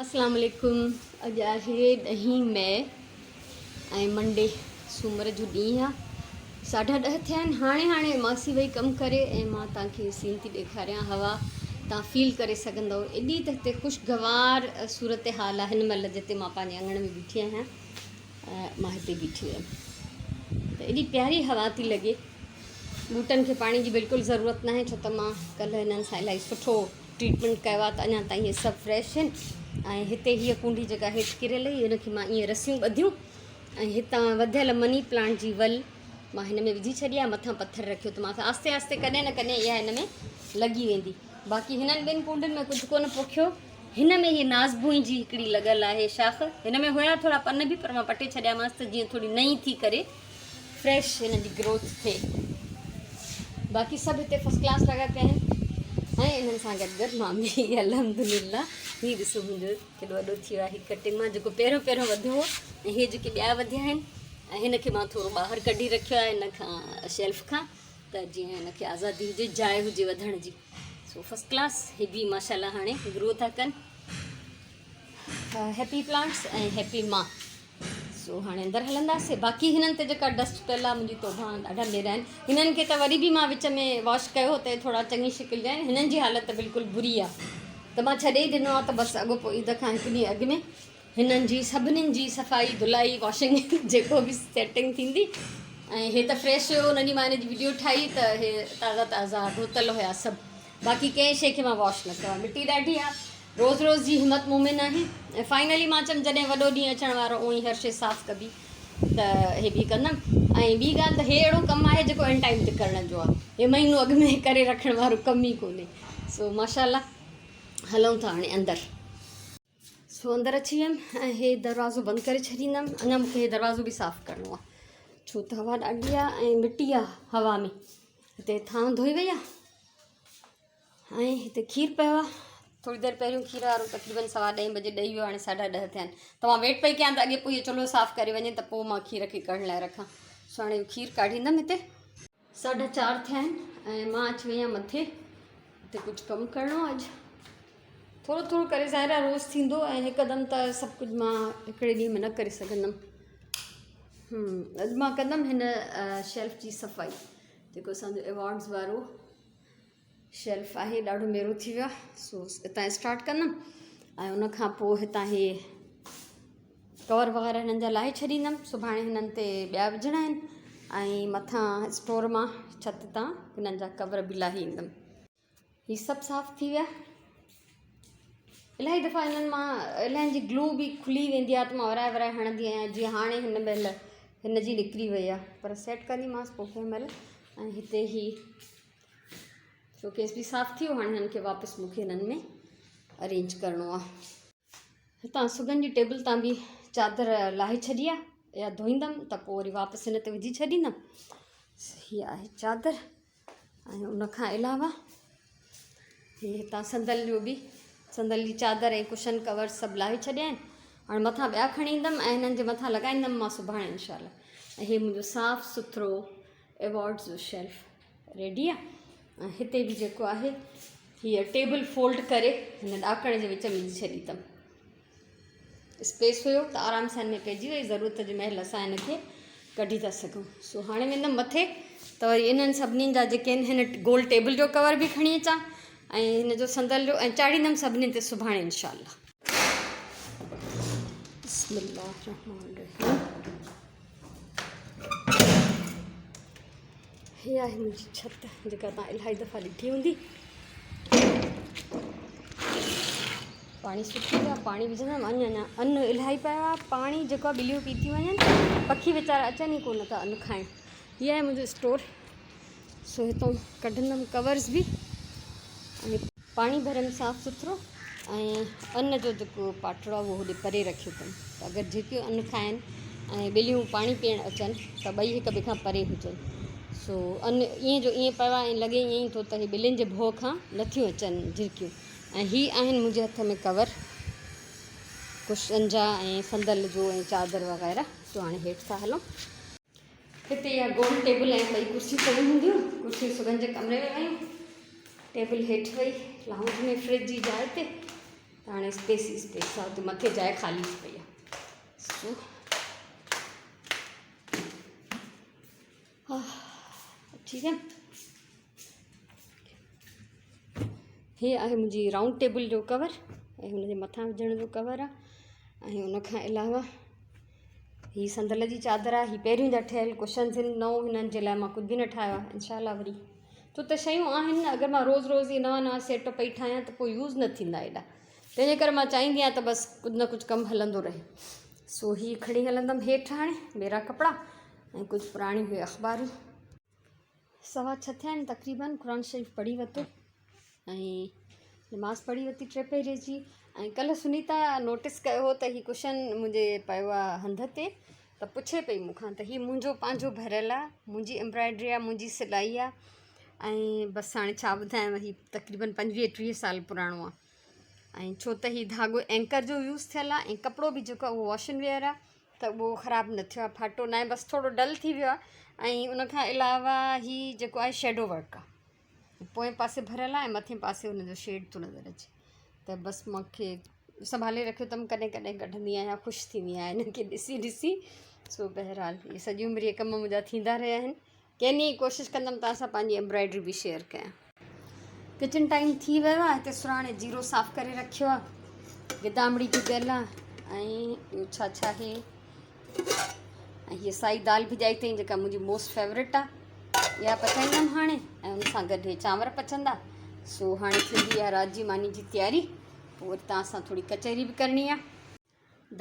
اسلام عليڪم اڄ آهي ڏهين مئي ۽ منڊي سومر جو ڏينهن آ 10:30 ٿيا آهن. هاڻي هاڻي ماسي وئي ڪم ڪري ۽ مان توهان کي سين ٿي ڏيکاريان. هوا توهان فيل ڪري سگهندؤ ايڏي ته هتي خوشگوار صورتحال آ. هن مهل جتي مان پنهنجي اڱڻ ۾ بيٺي آهيان، مان هتي بيٺي هيم ته ايڏي پياري هوا ٿي لڳي. ٻوٽن کي پاڻي جي بلڪل ضرورت ناهي ڇو ته مان ڪلهه هنن سان الاهي سٺو ٽريٽمينٽ ڪيو آهي ته اڃا تائين هي سڀ فريش آهن. ۽ هتي هيء ڪونڊي جيڪا هيٺ ڪريل هئي هن کي مان ائين رسيون ٻڌيون ۽ هتان وڌيل مني پلانٽ جي ول مان هن ۾ وجهي ڇڏي آهي. مٿان پٿر رکيو ته مان آهستي آهستي ڪڏهن نه ڪڏهن اها هن ۾ لڳي ويندي. باقي هنن ٻن ڪونڊن ۾ ڪجهه ڪونه پوکيو. هن ۾ هيء نازبوئي جي هڪڙي لڳل آهي شاخ. هن ۾ هيا ٿورا پن به پر مان پٽي ڇڏيامانس ته جيئن ٿوري نئين ٿي ڪري فريش هن جي گروٿ ٿئي. باقي سڀ هتي فرسٽ ڪلاس لڳا پيا آهن ۽ انهن سان گڏ گڏ مان به الحمدلله. هي ڏسو منهنجو ڪيڏو وڏو ٿي ويو آهي. هي ڪٽنگ مان جيڪو پهريون پهريون وڌيو هو ۽ هي جيڪي ٻيا وڌيا آهن ۽ هن کي مان ٿورو ٻاهر ڪڍي رکيو آهي هن کان شيلف کان ته جيئن هن کي آزادي هجي، جاء هجي وڌڻ جي. سو فرسٽ ڪلاس هي به ماشاءالله هاڻي گرو ٿا ڪن. هيپي پلانٽس ۽ هيپي مان. سو هاڻي اندر هلنداسي. باقي هنن تي جيڪا ڊسٽ پيل آهي منهنجي توبه ڏاڍا ميرا آهن. هنن کي ته وري به مان وچ ۾ واش ڪيو ته ٿورا چڱي شڪل جا آهن. هنن جي حالت ته بلڪل بري آهي ته مان ڇڏي ئي ڏنو آهي ته بس اڳو پوء عيد کان هڪ ڏينهن اڳ ۾ هنن جي سڀنين جي صفائي ڌلائي واشنگ جيڪو به سيٽنگ ٿيندي. ۽ هي ته فريش هيو ان ڏينهن مان هن جي وڊيو ٺاهي ته هي تازا تازا ڌوتل هيا سڀ. باقي ڪنهن شي کي مان واش نه ڪيو آهي. مٽي ڏاڍي آهي، روز روز جي همت مون ۾ ناهي. ۽ فائنلي مان چيم جڏهن وڏو ڏينهن اچڻ وارو اونئي هر شي صاف ڪبي ته هي به ڪندم. ۽ ٻي ڳالهه ته هي اهڙو ڪم آهي جيڪو ان ٽائيم تي ڪرڻ جو آهي، هي مهينو اڳ ۾ ڪري رکڻ وارو ڪم ئي ڪونهي. سو ماشاءالله هلون ٿا هاڻي اندر. سو اندر اچي ويم ۽ هي دروازو بند ڪري ڇڏيندم. اڃا مونکي هي دروازو به صاف ڪرڻو آهي ڇو ته هوا ڏاڍي آهي ۽ مٽي آهي هوا ۾. هتي ٿانو ڌوئي وئي آهي ۽ هتي کير پيو آهي. ٿوري دير پهريون کير وارو تقريبن 10:15 بجي ڏئي ويو، هاڻي 10:30 ٿيا آهن ته مان ويٽ پئي ڪيان ته اڳي پوء هي چلهو صاف ڪري وڃي ته پوء مان کير کي ڪڙهڻ لاء رکان. سو هاڻي کير ڪاڍيندم. هتي 4:30 ٿيا آهن ۽ مان اچي وئي آهيان مٿي. هتي ڪجهه ڪم ڪرڻو آهي اڄ ٿورو ٿورو ڪري، ظاهر آهي روز ٿيندو ۽ هڪدم ته سڀ ڪجهه مان هڪڙي ڏينهن ۾ نه ڪري سگهندم. اڄ مان ڪندم هن شيلف جي صفائي جيڪو اسانجو ايوارڊز وارو شيلف آهي، ڏاڍو ميرو ٿي ويو آهي. سو هتان اسٽارٽ ڪندم ۽ ان کان پوء هتان هي ڪور وغيره هنن جا لاهي ڇڏيندم. سڀاڻي هنن تي ٻيا وجهڻا آهن ۽ مٿان اسٽور مان ڇت تان هنن جا ڪور به لاهي ايندم. هي سڀ صاف ٿي ويا. الاهي دفعا هنن مان الائي جي گلو به کلي ويندي آهي ته مان ورائي ورائي هڻندي آهيان. جيئن هاڻي هن مهل هن جي نڪري وئي آهي پر سيٽ ڪنديمانس پوء ڪنهن مهل. ۽ هتي هي شوڪيس به صاف ٿي ويو. هاڻي هنن کي واپس مون کي هنن ۾ ارينج ڪرڻو آهي. هتان سگن جي ٽيبل تان به چادر لاهي ڇڏي آهي، اها ڌوئيندم ته پوء وري واپس هن تي وجهي ڇڏيندم. هي آهي چادر ۽ ان کان علاوه هي هتان صندل جو به صندل جي چادر ۽ ڪشن ڪور سڀ لاهي ڇڏيا آهن. هاڻي مٿان ٻيا کڻي ايندم ۽ هنن جي مٿان لڳائيندم مان سڀاڻي انشاء الله. ۽ هي منهنجو صاف سٿرو ايوارڊز جو شيلف ريڊي آهي. ۽ هتي به جيڪو آهي هيء ٽيبل فولڊ ڪري هن ڏاڪڻ جي وچ ۾ وجهي ڇڏي اٿم. اسپيس هيو ته آرام سان هن ۾ پئجي وئي. ضرورت جي مهل اسان هن کي ڪڍي ٿا سگهون. سو هاڻي ويندم مٿي ته وري انهن سڀني جا جيڪي آهن هن گول ٽيبل جو ڪور به کڻي اچان ۽ هن جو صندل جو ۽ چاڙهيندم سڀني تي سڀاڻي انشاء الله. بسم الله الرحمن الرحيم. هي آهي منهنجي ڇت جيڪا توهان الاهي دفعا ڏٺي هوندي. پاڻي سڪي ويو آهي، پاڻي وجهندم. اڃا اڃا ان الاهي پيو آهي پاڻي جيڪو آهي ٻليون پي ٿيون وڃن، پکي ويچارا اچن ئي ڪونه ٿا ان کائڻ. هي آهي منهنجو اسٽور. سو هتان ڪڍندم ڪورز به ۽ پاڻي ڀريم صاف سٿرو ۽ ان جو جيڪو پاٽڙو آهي اهو هوڏي پري رکيو اٿم ته اگر جيڪي ان کائن ۽ ٻليون پاڻي پيئڻ اچن ته ٻئي هڪ ٻئي کان پري هجن. سو ان ائين جو ائين پيو آهي ۽ لڳي ائين ئي ٿو ته هي ٻلين جي ڀؤ کان نٿيون اچن جهرڪيون. ۽ هي آهن منهنجي هٿ ۾ ڪور ڪشن جا ۽ صندل جو ۽ چادر وغيره. سو هاڻي هيٺ ٿا هلون. هتي اها گول ٽيبل ۽ ٻئي ڪرسيون پيون هونديون. ڪرسيون سگن جي ڪمري ۾ ويون، ٽيبل هيٺ وئي لائونج ۾ فرج جي جاء تي. ته هاڻي اسپيس ئي اسپيس آهي اتي مٿي جاء خالي ٿي پئي آهي سو ٺيڪ آهي هي آهي منهنجي رائونڊ ٽيبل جو ڪور ۽ هن جي مٿان وجهڻ جو ڪور آهي ۽ ان کان علاوه هي صندل جي چادر آهي هي پهريون جا ٺهيل ڪشنز آهن نئون هنن جي لاء مان ڪجهه به نه ٺاهيو آهي انشاء الله وري ڇو ته شيون آهن نه اگر مان روز روز اهي نوان نوان سيٽ پئي ٺاهيان ته پوء يوز نه ٿيندا ايڏا تنهنجي ڪري مان چاهيندي آهيان ته بس ڪجهه نه ڪجهه ڪم هلندو رهي سو هي کڻي هلندم هيٺ هاڻي ميرا ڪپڙا ۽ ڪجهه پراڻيون هي اخبارون. سوا ڇهه ٿيا آهن تقريبن قرآن شريف پڙهي ورتو ۽ نماز پڙهي ورتي ٽي پهري جي ۽ ڪلهه سنيتا نوٽس ڪيو هو ته هي ڪشن منهنجي پيو آهي هنڌ تي ته پڇي پئي مون کان ته هي منهنجو پنهنجو ڀريل آهي منهنجي ايمبرائڊري آهي منهنجي سلائي آهي ۽ بس هاڻي ڇا ٻڌايانو هي تقريبن پنجويهه ٽيهه سال پراڻو آهي ۽ ڇو ته هي ڌاڳو اينڪر جو يوز ٿيل آهي ۽ ڪپڙو به جيڪو آهي اهو واشن ويئر آهي ته اهو خراب نه ٿيو آهي ڦاٽو ناهي بس ٿورو ڊل ٿي ويو آهي ۽ ان کان علاوه هي جيڪو آهي شيڊو ورڪ آهي پوئين پاسي ڀريل آهي ۽ مٿين پاسي ان جو شيڊ ٿو نظر اچي ته بس مونکي سنڀالي رکيو اٿم ڪڏهن ڪڏهن ڪڍندي آهيان خوش ٿيندي آهيان هن کي ڏسي ڏسي سو بهرحال هي سڄي عمر اهي ڪم منهنجا ٿيندا رهيا آهن ڪنهن ڏينهن ڪوشش ڪندم توهان سان پنهنجي ايمبرائڊري به شيئر ڪيان. ڪچن ٽائيم ٿي ويو آهي هتي سراڻي جيرو صاف ڪري رکيو آهي گدامڙي به پيل آهي ۽ ٻيو ڇا ڇا آهي ۽ هيء سائي دال ڀڄائي اٿئي جيڪا منهنجي موسٽ فيورٽ آهي اها پچائيندم هاڻي ۽ ان سان گڏ هي چانور پچندا سو هاڻي ٿيندي آهي رات جي ماني جي تياري پوء وري توهان سان ٿوري ڪچهري به ڪرڻي آهي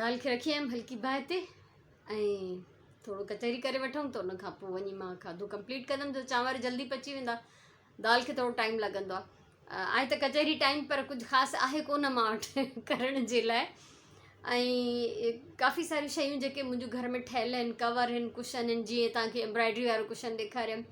دال کي رکي آيم هلڪي باهه تي ۽ ٿورو ڪچهري ڪري وٺون ته ان کان پوء وڃي مان کاڌو ڪمپليٽ ڪندم جو چانور جلدي پچي ويندا دال کي ٿورو ٽائيم لڳندو آهي آهي ته ڪچهري ٽائيم پر ڪجهه خاص آهي ڪونه مان وٽ ڪرڻ جي لاء ۽ ڪافي ساريون شيون جيڪي منهنجون گهر ۾ ٺهيل آهن ڪور آهن ڪشن آهن جيئن توهان کي ايمبرائڊري وارو ڪشن ڏيکاريم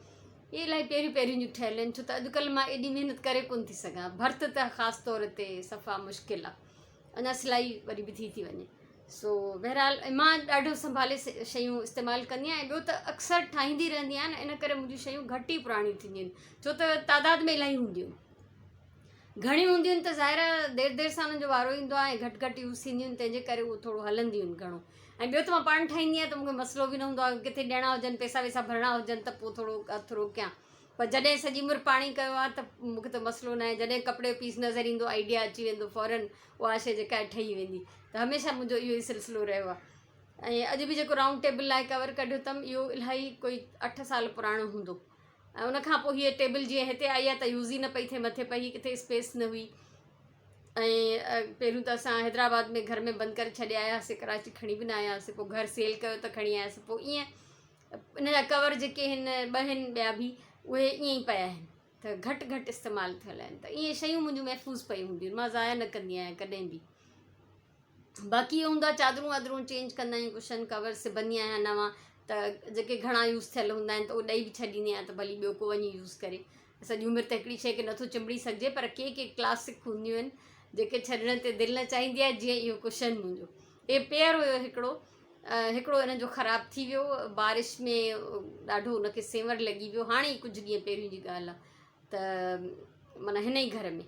اهي الاهي پهريون پهريون جون ٺهيل آهن ڇو ته اڄڪلهه مان ايڏي محنت ڪري ڪونه ٿي سگهان ڀرت ته خاص طور تي صفا مشڪل آهي اڃا سلائي وري به ٿي ٿي وڃي سو بهرحال مان ڏاڍو سنڀالي شيون استعمال ڪندي آهيان ۽ ٻيو ته اڪثر ٺاهيندي رهندي آهيان ان ڪري منهنجون شيون گهٽ ئي پراڻيون ٿينديون آهن ڇو ته تعداد ۾ الاهي هونديون آهن گهڻيون هونديون آهن ته ظاهر آهي دير دير سان انهن جو وارو ايندو آهي ۽ گهٽ گهٽ يوز ٿينديون آهن تنهن جي ڪري اهو ٿورو هلنديون آهن گهڻو ۽ ٻيو ته مان پاڻ ٺاهيندي آهيان ته مونکي مسئلو به نه هوندو آهي ڪٿي ڏيڻا هجن پئسا وئسا ڀرڻا هجن ته پوء ٿورو ٿورو ڪيان پر جڏهن سڄي عمر پاڻ ئي ڪيو آهي ته مون کي ته مسئلو ناهي جڏهن ڪپڙي جو پيس نظر ايندو آئيڊيا اچي ويندو فورن اها شيء جيڪا آهي ٺهي ويندي ته هميشه منهنجو اهو ئي سلسلو رهيو آهي ۽ اڄ به جيڪو رائونڊ ٽيبل لاء ڪور ڪڍيو اٿم اهو الاهي ڪوئي اٺ سال پراڻو هوندو ۽ ان کان پوء هيء ٽيبل جيئن هتي آئي آهي ته يوز ئي نه پئي ٿئي مٿي پئي ڪٿي اسپيس نه هئي ۽ پهريون ته اسان حيدرآباد ۾ گهر ۾ بند ڪري ڇڏي آيا هئاسي ڪراچي کڻي به نه آيا هئاسي پوء گهر سيل ڪيو ته کڻي آياسي پوء ائين ان جا ڪور جيڪي آهن ٻه آهن ٻيا به اهي ائين ئي پيا آهن ته گهٽ گهٽ استعمال ٿيل آهن ته ائين شيون منهنجون محفوظ پيون هونديون آهن مان ضايع نه ڪندي آهيان ڪڏهن به باقي اهو هوندو آهي چادرون وادرون چينج ڪندا آهيون ڪشن ڪور سبندي آهيان نوان ته جيڪي گهڻا يوز ٿيل هوندا آهن ته اهي ڏئي به ڇڏيندي آهيان ته ڀلي ٻيو ڪو وڃي يوز ڪري سڄي عمر ته هڪڙي شيء کي نٿو چنبڙي سگهجي پر ڪي ڪي ڪلاسڪ هونديون آهن جيڪي ڇڏڻ تي دل نه چاهيندي آهي جيئن اهو ڪشن منهنجو اهي پيئر هيو هڪڙو هڪڙو ان جو خراب ٿي ويو بارش ۾ ڏاڍو ان کي سينور لڳي ويو هاڻي ئي ڪجهه ڏينهن پهريون جي ڳالهه آهي ته معنيٰ هن ئي گهر ۾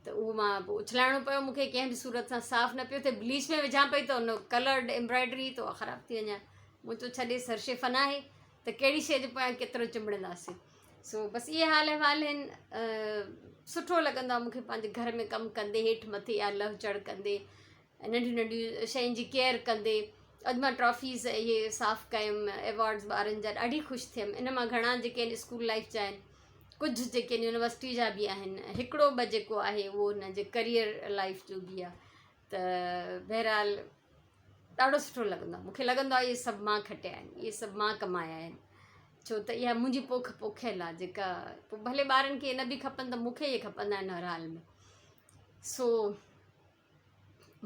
ته اهو مان پوء اڇلائڻو پيو مون کي ڪنهن به صورت سان صاف نه پيو ٿئي بليچ ۾ وجهان پئي ته ان ڪلرڊ ايمبرائڊري ته اها خراب ٿي وڃي مون چيو ڇڏي سرشي فن آهي ته ڪهڙي شيء جي پويان ڪيترو چنبڙنداسين سو بس اهي حال احوال آهن سٺو لڳندو آهي مون کي پنهنجي گهر ۾ ڪم ڪندي هيٺ مٿي يا لهه چڙهه ڪندي ننڍيون ننڍيون شين جي ڪيئر ڪندي اڄ مان ٽرافيز اهي صاف ڪيم ايوارڊز ٻارن جا ڏاڍي خوش ٿيم ان مان گهڻا جيڪي آهن اسڪول لائف جا آهن ڪجهه جيڪي آهن يونيورسٽي جا به آهن هڪڙو ٻه جيڪو آهي اهو هن جي ڪريئر لائف جو به آهي ته بهرحال ڏاڍو سٺو لڳندو آهي مونکي لڳندو آهي اهي سڀ مان کٽيا آهن اهي سڀ مان ڪمايا آهن ڇو ته اها منهنجي پوک پوکيل آهي جيڪا پوء ڀلي ٻارن کي نه به کپن ته مونکي اهي کپندا آهن هر حال ۾ سو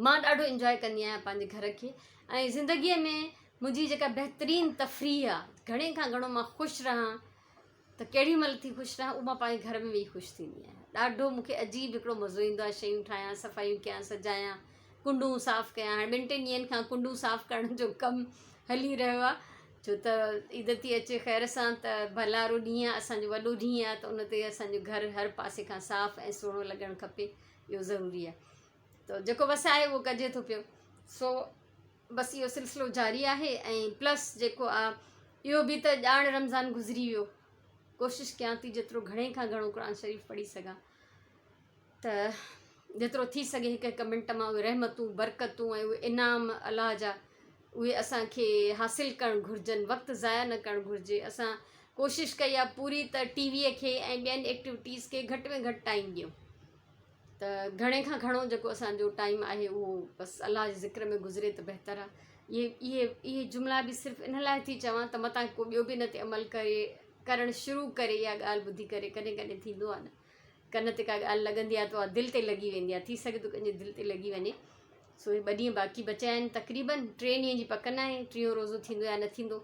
مان ڏاڍو انجواء ڪندي آهيان پنهنجي گهر کي ۽ زندگيء ۾ منهنجي جيڪا بهترين تفريح آهي گهڻي کان گهڻو مان خوش رهان ته ڪهڙي مهل ٿي خوش رهان اهو مان پنهنجي گهر ۾ ويهي خوش ٿيندي آهيان ڏاڍو مون کي عجيب هڪڙو مزو ايندو آهي شيون ٺاهيان صفايون ڪيان سجايان ڪنڊون صاف ڪيان هاڻي ٻن ٽن ڏينهن کان ڪنڊون صاف ڪرڻ جو ڪم هلي رهيو آهي ڇو ته عيد ٿي اچي خير سان ته ڀلارو ڏينهن آهي اسانجو وڏو ڏينهن آهي ته ان تي اسانجو گهر هر پاسي کان صاف ۽ سهڻو لڳڻ کپي اهو ضروري آهي. ته جيڪو وس آهي اهو ڪجي ٿو پيو. سو بس اهو سلسلو جاري آهي ۽ پلس جيڪو آ اهو به ته ڄاڻ رمضان گذري ويو. ڪوشش ڪيان ٿي جيترو گهڻي کان گهڻو قرآن شريف پڙهي سگهان ته جيترو ٿي سگهي هڪ هڪ منٽ مان اهي رحمتون برڪتون ۽ اهي انعام الله جا اهي اسان کي حاصل ڪرڻ گهرجن وقت ضايع نه ڪرڻ گهرجي اسان ڪوشش ڪئي آهي پوري ته ٽي ويء کي ۽ ٻين ايڪٽيوٽيز کي گهٽ ۾ گهٽ ٽائيم ڏيون ته گهڻي کان گهڻو جيڪو اسان جو ٽائيم آهي اهو بس الله جي ذڪر ۾ گذري ته بهتر آهي اهي اهي اهي جملا به صرف ان لاء ٿي چوان ته متان ڪو ٻيو به ان تي عمل ڪري ڪرڻ شروع ڪري اها ڳالهه ٻڌي ڪري ڪڏهن ڪڏهن ٿيندو آهي نه ڪن تي ڪا ڳالهه لڳندي آهي ته اها دل تي لڳي ويندي آهي ٿي سگهي ٿو ڪنهن جي دل تي لڳي وڃي سو هي ٻه ڏينهن باقي بچيا آهن تقريبن ٽي ڏينهن جي پڪ نه آهي ٽيون روزو ٿيندو يا نه ٿيندو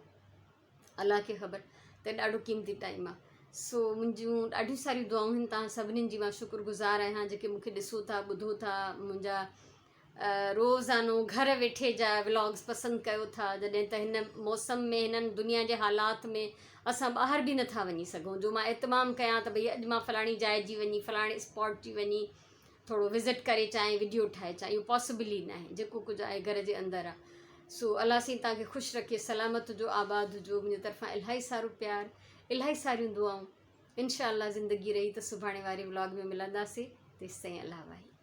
الله کي خبر ته ڏاڍو قيمتي ٽائيم آ سو منهنجون ڏاڍيون ساريون دعائون آهن تان سڀنين جي مان شڪر گذار آهيان جيڪي مونکي ڏسو ٿا ٻڌو ٿا منهنجا روزانو گهر ويٺي جا ولاگس پسند ڪيو ٿا جڏهن ته هن موسم ۾ هنن دنيا جي حالات ۾ اسان ٻاهر به نٿا وڃي سگهون جو مان اهتمام ڪيان ته ڀئي اڄ مان فلاڻي جاء جي وڃي فلاڻي اسپاٽ جي وڃي ٿورو وزٽ ڪري اچان ۽ وڊيو ٺاهي اچان اهو پاسبل ئي ناهي جيڪو ڪجهه آهي گهر جي اندر آهي سو الله سائين توهان کي خوش رکي سلامت هجو آباد هجو منهنجي طرفان الاهي سارو پيار الاهي ساريون دعائون انشاء الله زندگي رهي ته سڀاڻي واري ولاگ ۾ ملنداسي تيستائين الله واهي.